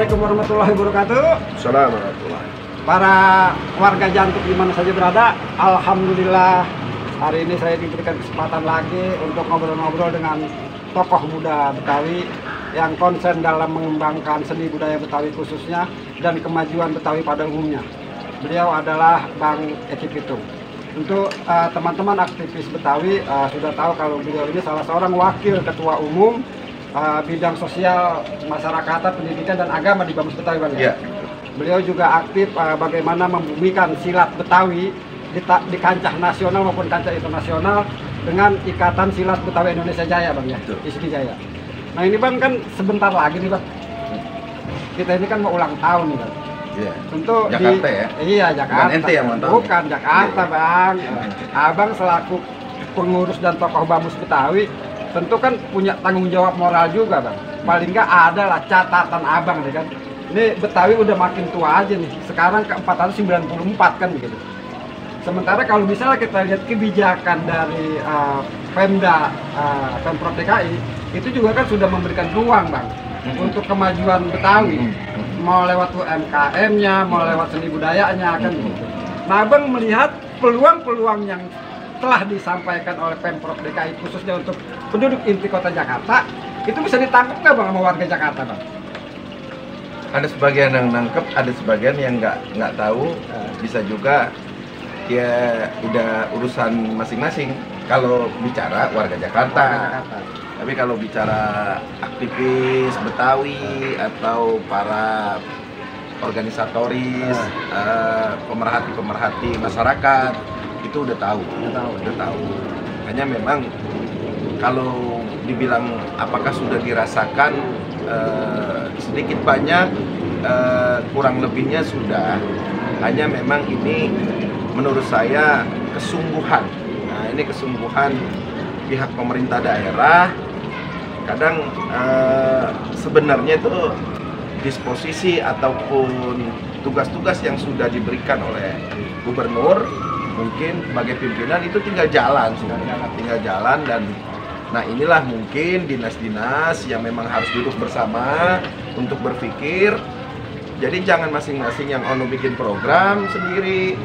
Assalamualaikum warahmatullahi wabarakatuh. Assalamualaikum. Para warga Jantuk di mana saja berada, alhamdulillah hari ini saya diberikan kesempatan lagi untuk ngobrol-ngobrol dengan tokoh muda Betawi yang konsen dalam mengembangkan seni budaya Betawi khususnya dan kemajuan Betawi pada umumnya. Beliau adalah Bang Eki Pitung. Untuk teman-teman aktivis Betawi sudah tahu kalau beliau ini salah seorang wakil ketua umum bidang sosial, masyarakatan, pendidikan dan agama di BAMUS Betawi, Bang. Ya. Beliau juga aktif bagaimana membumikan silat Betawi di kancah nasional maupun kancah internasional dengan Ikatan Silat Betawi Indonesia Jaya, Bang, ya, ISBI Jaya. Nah ini, Bang, kan sebentar lagi nih, Bang, kita ini kan mau ulang tahun nih, Bang. Iya. Tentu Jakarta ya? Iya, Jakarta. Bukan ente yang ulang tahun. Bukan Jakarta, iya. Bang. Abang selaku pengurus dan tokoh BAMUS Betawi tentu kan punya tanggung jawab moral juga, Bang. Paling nggak ada lah catatan Abang nih kan. Ini Betawi udah makin tua aja nih. Sekarang ke 494 kan begitu. Sementara kalau misalnya kita lihat kebijakan dari Pemprov DKI itu juga kan sudah memberikan ruang, Bang, untuk kemajuan Betawi. Mau lewat UMKM-nya, mau lewat seni budayanya kan begitu. Nah, Abang melihat peluang-peluang yang telah disampaikan oleh Pemprov DKI khususnya untuk penduduk inti kota Jakarta itu bisa ditangkap nggak, Bang, sama warga Jakarta, Bang? Ada sebagian yang nangkep, ada sebagian yang nggak tahu. Bisa juga ya udah urusan masing-masing. Kalau bicara warga Jakarta. Tapi kalau bicara aktivis Betawi atau para organisatoris, pemerhati masyarakat itu udah tahu. Hanya memang kalau dibilang apakah sudah dirasakan, sedikit banyak, kurang lebihnya sudah. Hanya memang ini menurut saya kesungguhan. Nah, ini kesungguhan pihak pemerintah daerah. Kadang sebenarnya itu disposisi ataupun tugas-tugas yang sudah diberikan oleh gubernur mungkin sebagai pimpinan itu tinggal jalan dan nah inilah mungkin dinas-dinas yang memang harus duduk bersama untuk berpikir. Jadi jangan masing-masing yang ono bikin program sendiri,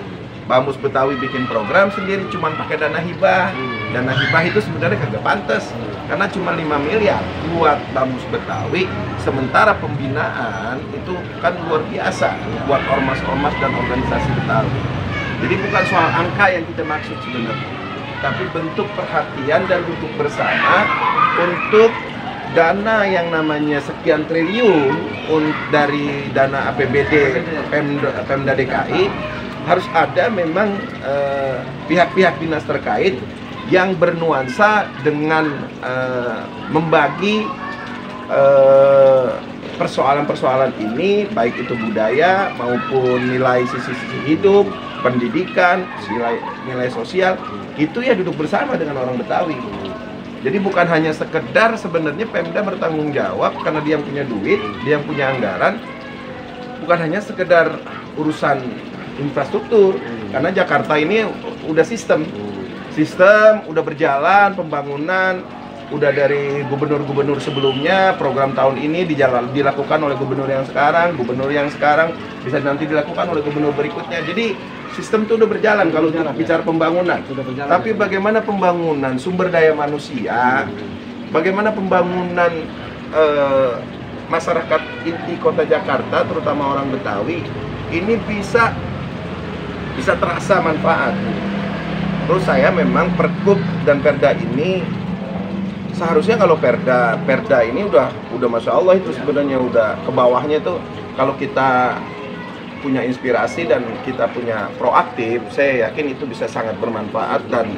BAMUS Betawi bikin program sendiri cuman pakai dana hibah. Dana hibah itu sebenarnya kagak pantas karena cuma 5 miliar buat BAMUS Betawi, sementara pembinaan itu kan luar biasa buat ormas-ormas dan organisasi Betawi. Jadi bukan soal angka yang kita maksud sebenarnya, tapi bentuk perhatian dan duduk bersama untuk dana yang namanya sekian triliun dari dana APBD Pemda DKI. Harus ada memang pihak-pihak dinas terkait yang bernuansa dengan membagi persoalan-persoalan ini, baik itu budaya maupun nilai sisi-sisi hidup, pendidikan, nilai sosial, itu ya duduk bersama dengan orang Betawi. Jadi bukan hanya sekedar sebenarnya Pemda bertanggung jawab karena dia yang punya duit, dia yang punya anggaran, bukan hanya sekedar urusan infrastruktur, karena Jakarta ini udah sistem udah berjalan, pembangunan udah dari gubernur-gubernur sebelumnya, program tahun ini dilakukan oleh gubernur yang sekarang bisa nanti dilakukan oleh gubernur berikutnya. Jadi sistem itu udah berjalan kalau bicara pembangunan. Tapi bagaimana pembangunan sumber daya manusia, bagaimana pembangunan masyarakat inti kota Jakarta, terutama orang Betawi, ini bisa terasa manfaat. Terus saya memang Pergub dan Perda ini seharusnya kalau Perda ini udah Masya Allah itu sebenarnya udah ke bawahnya tuh. Kalau kita punya inspirasi dan kita punya proaktif, saya yakin itu bisa sangat bermanfaat, dan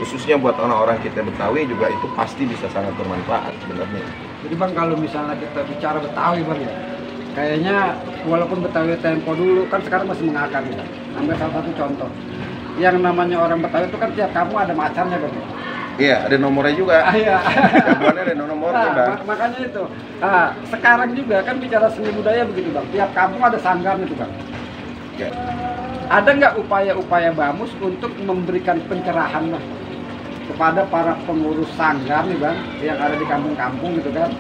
khususnya buat orang-orang kita Betawi juga itu pasti bisa sangat bermanfaat sebenarnya. Jadi, Bang, kalau misalnya kita bicara Betawi, Bang, ya, kayaknya walaupun Betawi tempo dulu kan sekarang masih mengakar, ya. Ambil salah satu contoh, yang namanya orang Betawi itu kan tiap kampung ada macannya, Bang. Iya, ada nomornya juga. Iya. Gabungannya ada nomornya, Bang. Makanya itu. Nah, sekarang juga kan bicara seni budaya begitu, Bang. Tiap kampung ada sanggar itu, Bang. Ya. Ada nggak upaya-upaya BAMUS untuk memberikan pencerahan, Bang, kepada para pengurus sanggar nih, Bang, yang ada di kampung-kampung gitu kan,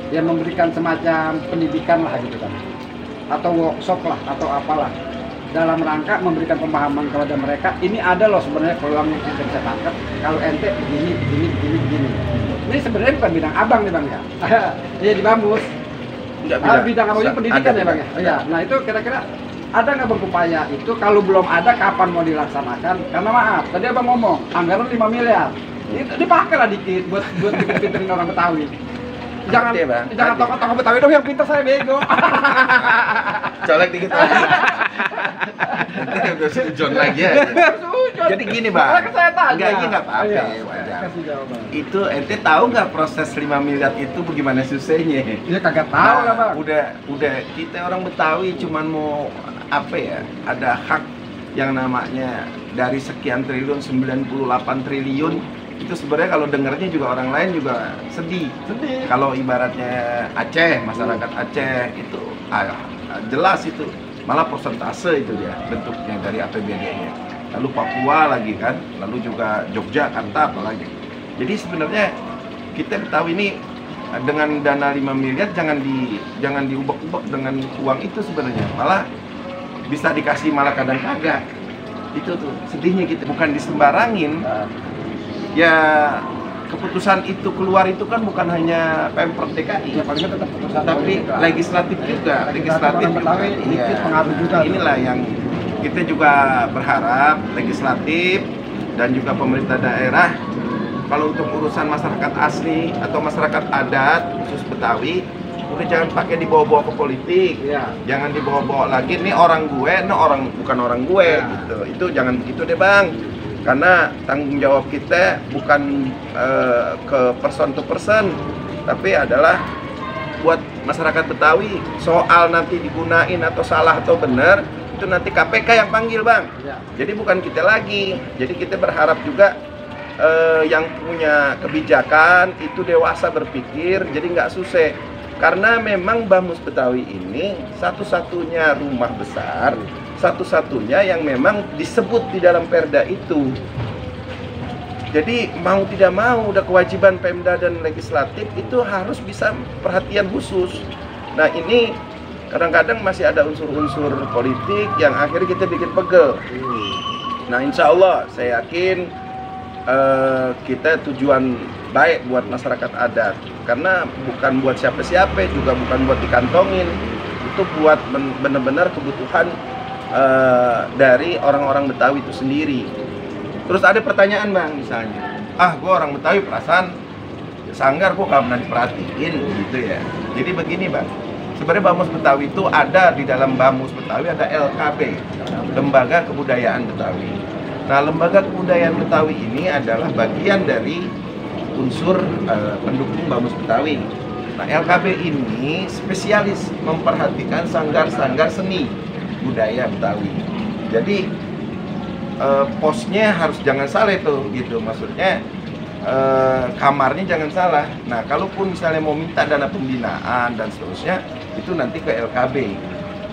ya memberikan semacam pendidikan lah gitu kan, atau workshop lah atau apalah, dalam rangka memberikan pemahaman kepada mereka. Ini ada loh sebenarnya peluang yang kita bisa tangkap kalau ente begini begini begini begini. Ini sebenarnya bukan bidang abang nih bang ya. Iya di Bamus. Bidang abangnya pendidikan ya bang ya. Oh, ya. Nah itu kira-kira ada nggak bang upaya itu, kalau belum ada kapan mau dilaksanakan? Karena maaf tadi abang ngomong anggaran 5 miliar. Itu dipakai lah dikit buat pinter-pinterin orang Betawi. Jangan tokoh-tokoh Betawi dong yang pinter, saya bego. Colek dikit lagi. Nanti udah setujon lagi ya. Jadi gini bang, enggak ini nggak apa-apa, wajar. Itu ente tahu nggak proses 5 miliar itu bagaimana susahnya? Ya kagak tahu lah bang. Udah kita orang Betawi cuman mau apa ya? Ada hak yang namanya dari sekian triliun 98 triliun. Itu sebenarnya kalau dengarnya juga orang lain juga sedih. Kalau ibaratnya Aceh, masyarakat Aceh itu jelas itu malah persentase itu dia bentuknya dari APBD-nya. Lalu Papua lagi kan, lalu juga Yogyakarta apalagi. Jadi sebenarnya kita tahu ini dengan dana 5 miliar jangan diubek-ubek dengan uang itu sebenarnya. Malah bisa dikasih malah kadang kagak. Itu tuh sedihnya kita, bukan disembarangin. Ya keputusan itu keluar itu kan bukan hanya Pemprov DKI, ya, paling tetap keputusan tapi legislatif juga, iya. Pengaruh juga. Inilah yang kita juga berharap legislatif dan juga pemerintah daerah, kalau untuk urusan masyarakat asli atau masyarakat adat khusus Betawi, udah jangan pakai dibawa-bawa ke politik, ya. Jangan dibawa-bawa lagi. Ini orang gue, ini orang bukan orang gue, ya. Gitu. Itu jangan begitu deh bang. Karena tanggung jawab kita bukan ke person to person, tapi adalah buat masyarakat Betawi. Soal nanti digunain atau salah atau benar, itu nanti KPK yang panggil bang. Ya. Jadi bukan kita lagi. Jadi kita berharap juga yang punya kebijakan itu dewasa berpikir, jadi nggak susah. Karena memang Bamus Betawi ini satu-satunya rumah besar, satu-satunya yang memang disebut di dalam Perda itu. Jadi mau tidak mau udah kewajiban Pemda dan legislatif itu harus bisa perhatian khusus. Nah ini kadang-kadang masih ada unsur-unsur politik yang akhirnya kita bikin pegel. Nah insya Allah saya yakin kita tujuan baik buat masyarakat adat, karena bukan buat siapa-siapa, juga bukan buat dikantongin, itu buat benar-benar kebutuhan dari orang-orang Betawi itu sendiri. Terus ada pertanyaan bang, misalnya, gue orang Betawi perasaan sanggar gue gak pernah diperhatiin gitu ya. Jadi begini bang, sebenarnya Bamus Betawi itu ada di dalam Bamus Betawi ada LKB, Lembaga Kebudayaan Betawi. Nah Lembaga Kebudayaan Betawi ini adalah bagian dari unsur pendukung Bamus Betawi. Nah LKB ini spesialis memperhatikan sanggar-sanggar seni budaya Betawi. Jadi posnya harus jangan salah itu, gitu. Maksudnya kamarnya jangan salah. Nah kalaupun misalnya mau minta dana pembinaan dan seterusnya, itu nanti ke LKB.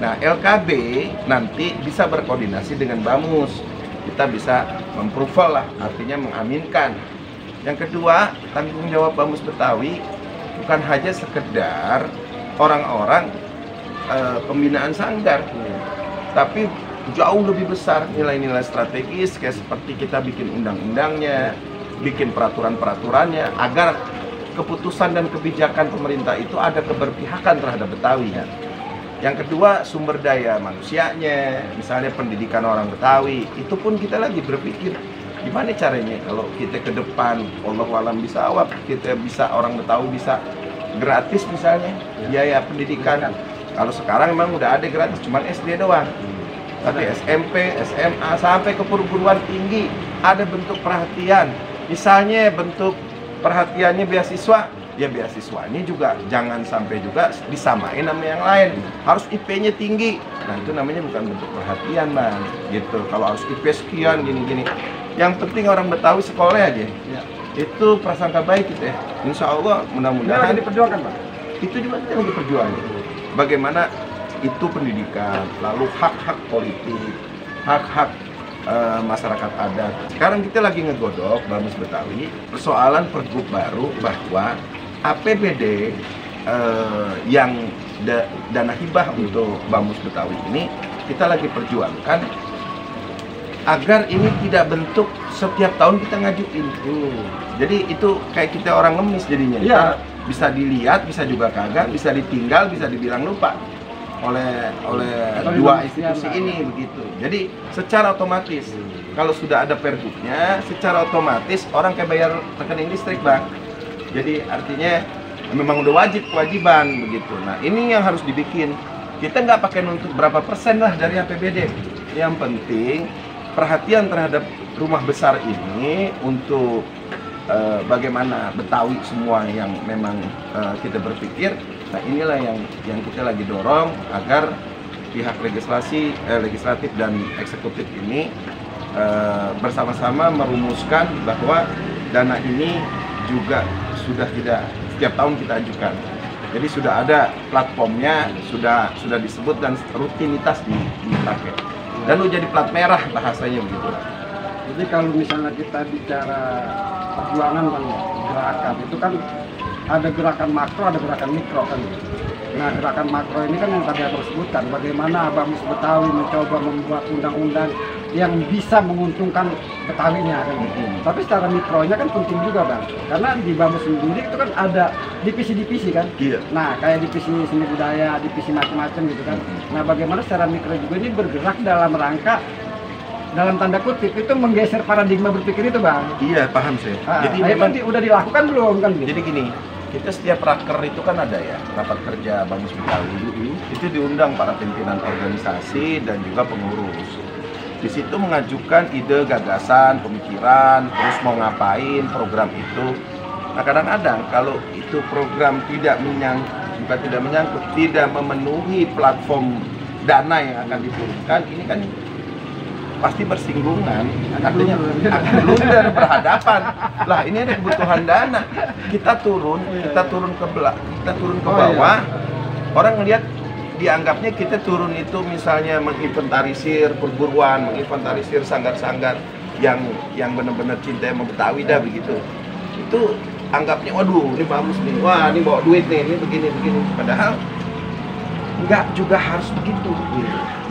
Nah LKB nanti bisa berkoordinasi dengan Bamus. Kita bisa memproval lah, artinya mengaminkan. Yang kedua, tanggung jawab Bamus Betawi bukan hanya sekedar orang-orang pembinaan sanggar, tapi jauh lebih besar nilai-nilai strategis, kayak seperti kita bikin undang-undangnya, bikin peraturan-peraturannya, agar keputusan dan kebijakan pemerintah itu ada keberpihakan terhadap Betawi. Yang kedua, sumber daya manusianya, misalnya pendidikan orang Betawi, itu pun kita lagi berpikir gimana caranya kalau kita ke depan, wallahualam bisa awap, kita bisa, orang Betawi bisa gratis misalnya biaya pendidikan. Kalau sekarang memang udah ada gratis, cuman SD doang. Tapi SMP, SMA, sampai ke perguruan tinggi ada bentuk perhatian. Misalnya bentuk perhatiannya beasiswa, ya beasiswanya juga jangan sampai juga disamain sama yang lain. Harus IP-nya tinggi. Nah itu namanya bukan bentuk perhatian bang, gitu. Kalau harus IP sekian gini-gini. Yang penting orang Betawi sekolah aja. Ya. Itu prasangka baik kita. Insya Allah mudah-mudahan. Ini diperjuangkan bang. Itu juga kita lagi perjuangan. Bagaimana itu pendidikan, lalu hak-hak politik, hak-hak masyarakat adat. Sekarang kita lagi ngegodok Bamus Betawi persoalan pergub baru bahwa APBD yang dana hibah untuk Bamus Betawi ini kita lagi perjuangkan agar ini tidak bentuk setiap tahun kita ngajuin. Jadi itu kayak kita orang ngemis jadinya. Iya. Bisa dilihat, bisa juga kagak, bisa ditinggal, bisa dibilang lupa oleh dua institusi ini begitu. Jadi secara otomatis kalau sudah ada pergubnya, secara otomatis orang kayak bayar rekening listrik, Bang. Jadi artinya memang udah kewajiban begitu. Nah ini yang harus dibikin. Kita nggak pakai nuntut berapa persen lah dari APBD. Yang penting perhatian terhadap rumah besar ini untuk bagaimana Betawi semua yang memang kita berpikir. Nah inilah yang kita lagi dorong agar pihak legislatif dan eksekutif ini bersama-sama merumuskan bahwa dana ini juga sudah tidak setiap tahun kita ajukan. Jadi sudah ada platformnya, sudah disebut dan rutinitas dipakai. Dan udah jadi plat merah bahasanya begitu. Jadi kalau misalnya kita bicara perjuangan Bang, gerakan itu kan ada gerakan makro, ada gerakan mikro kan. Nah gerakan makro ini kan yang tadi aku sebutkan, bagaimana Bamus Betawi mencoba membuat undang-undang yang bisa menguntungkan Betawinya kan. Tapi secara mikronya kan penting juga Bang, karena di Bamus sendiri itu kan ada divisi-divisi kan. Iya. Nah kayak divisi seni budaya, divisi macam-macam gitu kan. Nah bagaimana secara mikro juga ini bergerak dalam rangka, dalam tanda kutip itu menggeser paradigma berpikir itu Bang. Iya, paham saya. Jadi memang udah dilakukan belum kan gitu? Jadi gini, kita setiap raker itu kan ada ya, rapat kerja Bamus Betawi. Itu diundang para pimpinan organisasi dan juga pengurus. Di situ mengajukan ide, gagasan, pemikiran, terus mau ngapain program itu. Nah kadang-kadang kalau itu program tidak menyangkut, tidak memenuhi platform dana yang akan diturunkan, ini kan pasti bersinggungan, artinya akan blunder berhadapan. Lah ini ada kebutuhan dana, kita turun ke bawah, orang ngelihat dianggapnya kita turun itu misalnya menginventarisir perburuan, menginventarisir sanggar-sanggar yang benar-benar cinta sama Betawi dah begitu. Itu anggapnya waduh ini bagus nih, wah ini bawa duit nih, ini begini. Padahal nggak juga harus begitu.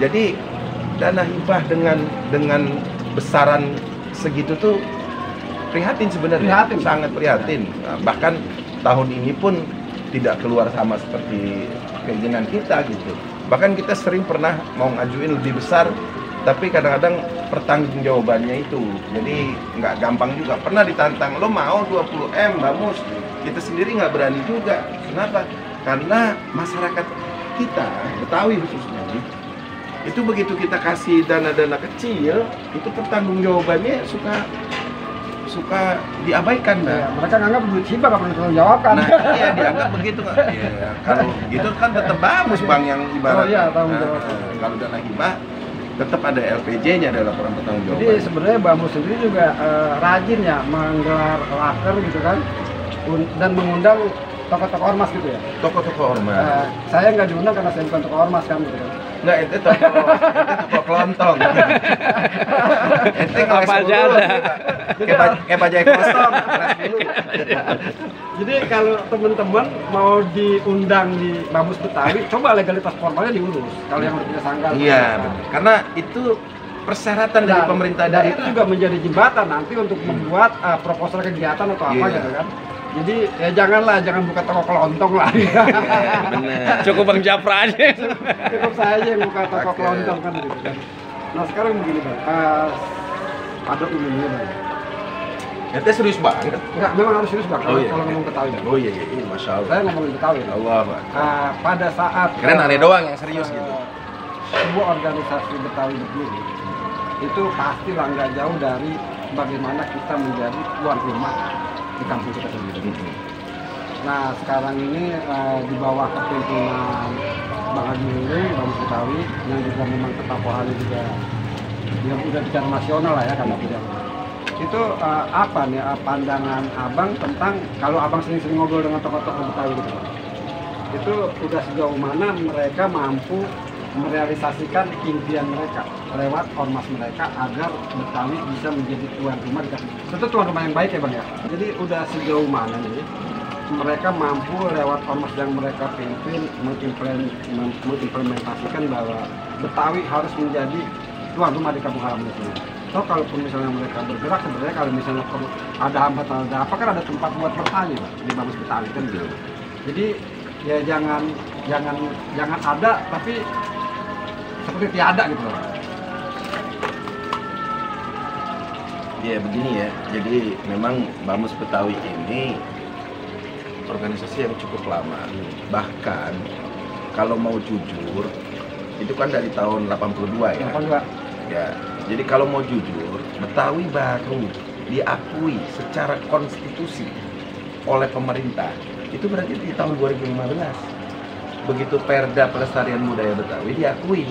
Jadi dana hibah dengan besaran segitu tuh prihatin sebenarnya, sangat prihatin. Nah, bahkan tahun ini pun tidak keluar sama seperti keinginan kita gitu. Bahkan kita sering pernah mau ngajuin lebih besar, tapi kadang-kadang pertanggungjawabannya itu jadi nggak gampang juga. Pernah ditantang, lo mau 20M Bamus, kita sendiri nggak berani juga. Kenapa? Karena masyarakat kita Betawi khususnya itu begitu kita kasih dana-dana kecil, itu pertanggungjawabannya suka diabaikan. Ya, mereka nganggap duit hibah nggak perlu ditanggungjawabkan. Nah iya dianggap begitu nggak? Ya, kalau gitu kan tetap Bamus Bang yang ibarat. Oh iya, tanggung jawab. Kalau dana hibah tetap ada LPJ-nya, ada laporan pertanggungjawaban. Jadi sebenarnya Bamus sendiri juga rajin ya menggelar laker gitu kan, dan mengundang tokoh-tokoh ormas gitu ya. Tokoh-tokoh ormas. Saya nggak diundang karena saya bukan tokoh ormas kan gitu kan. Nggak, itu tokoh kelontong. Ente ngeles dulu. Kayak bajai kosong. Jadi kalau teman-teman mau diundang di Bamus Betawi, coba legalitas formalnya diurus. Kalau yang udah punya sanggar. Iya, karena itu persyaratan dari pemerintah daerah. Itu juga menjadi jembatan nanti untuk membuat proposal kegiatan atau apa gitu kan. Jadi ya jangan buka toko kelontong lah. Bener. Cukup Bang Japra aja. Cukup saya aja yang buka toko kelontong kan gitu kan. Nah sekarang begini Bang, pada umumnya Bang. Ente serius banget. Enggak, memang harus serius Bang. Oh, iya. Kalau ngomong Betawi. Oh iya, ini Masya Allah. Saya ngomongin Betawi. Allah. Pada saat Keren aneh doang yang serius gitu. Sebuah organisasi Betawi berdiri itu pasti nggak jauh dari bagaimana kita menjadi tuan rumah di kampung kita sendiri. Nah sekarang ini di bawah kepemimpinan Bang Haji Huling, Bamus Betawi yang juga memang ketapohannya juga yang udah bicara nasional lah ya karena tidak. Itu apa nih pandangan Abang tentang kalau Abang sering-sering ngobrol dengan tokoh-tokoh Betawi gitu? Itu udah sejauh mana mereka mampu merealisasikan impian mereka lewat ormas mereka agar Betawi bisa menjadi tuan rumah di kampung. Tentu tuan rumah yang baik ya Bang ya. Jadi udah sejauh mana nih mereka mampu lewat ormas yang mereka pimpin mengimplementasikan bahwa Betawi harus menjadi tuan rumah di kampung halaman itu. So kalaupun misalnya mereka bergerak, sebenarnya kalau misalnya perlu ada hambatan ada apa kan ada tempat buat bertanya Pak, di Bamus Betawi kan gitu. Jadi ya jangan ada tapi seperti tiada gitu loh. Ya begini ya, jadi memang Bamus Betawi ini organisasi yang cukup lama. Bahkan kalau mau jujur, itu kan dari tahun 82 ya. 82. Ya, jadi kalau mau jujur, Betawi baru diakui secara konstitusi oleh pemerintah. Itu berarti di tahun 2015. Begitu Perda Pelestarian Budaya Betawi diakui